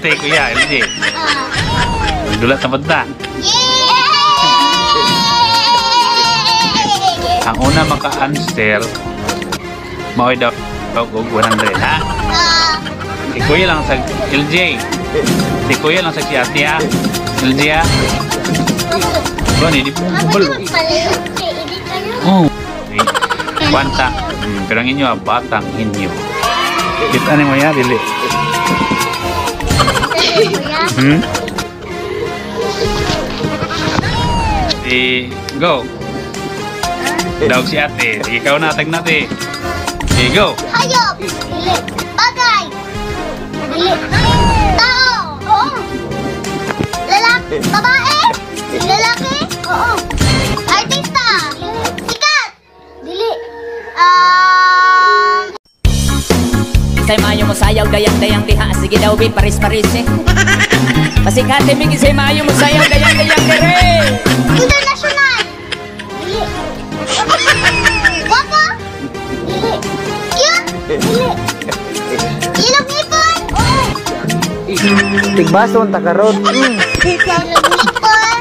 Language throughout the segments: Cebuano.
Ate, kuya, LJ. Magdulat na punta. Yay! Ang una maka-answer, maoy daw og 100, ha? Si kuya lang sa LJ. Si kuya lang sa si ate, ha? LJ, ha? Ba, hindi po mabalo. Oh. Kwanta. Pero ang inyo, batang inyo. Kita ni mo ya, dili. Si, go. Daog si ate. Sige, ikaw na, tag nate. Sige, go. Hayop! Dili. Bagay! Dili. Tao! Oo. Lalaki! Babae! Lalaki! Oo. Artista! Sikat! Dili. Isay maayo mo sayaw, dayang-dayang diha. Sige daw, bi, paris-paris eh. Pasikate, big, isay maayo mo sayaw, dayang-dayang dire. International! Dili. Guwapo! Dili. Cute! Dili. Ilog ngipon! Oo. Tigbason ta karon. Ilog ngipon!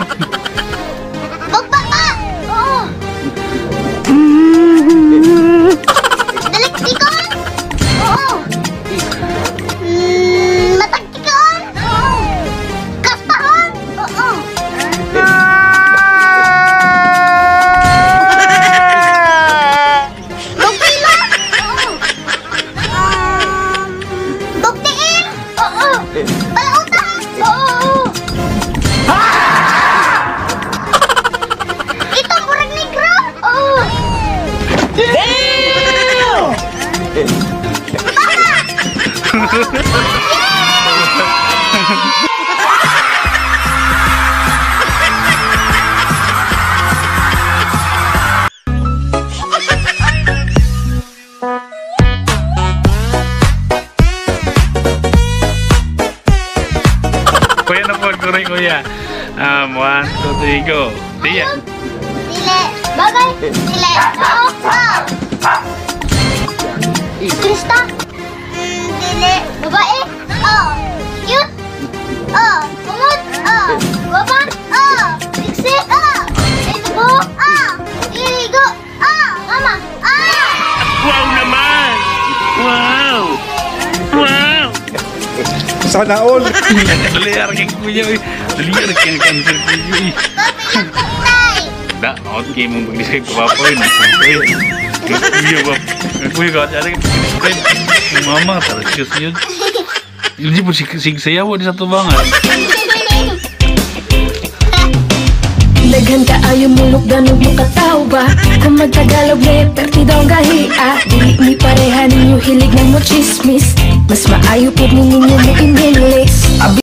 Bugpapa! Oo. Daliktikon! Oo. Matagtikon! Oo. Kaspahon! Oo. Bugpila! Oo. Bugtiin! Oo. Palautan! Oo. Itong burag negro! Oo. Kuya na po, kuya, kuya. 1, 2, 3, go. Tiya. Dili. Bagay. Dili. Oo. Krista. Dili. Babae. Oo. Cute. Oo. Kumot. Oo. Guwapa. Oo. Sexy. Oo. Ito. Oo. Iligo. Oo. Mama. Oo. Wow naman! Wow! Wow! Sana all. Dali, arkin kuya. Dali, arkin cancer kuya. Tay. Da, okay mong pag-describe ko pa po yun. Kuya ba? Kuya ka, ano pag-describe? Mama, tarasius yun. Hindi po sigsayaw di sa tubangan. Daghan kaayo mulukdan ug mukataw ba? Kung magtagalog le, perti daw ang gahia. Dili mi pareha ninyo hilig na mo chismis. Mas maayo pud ni ninyo mo English. Abi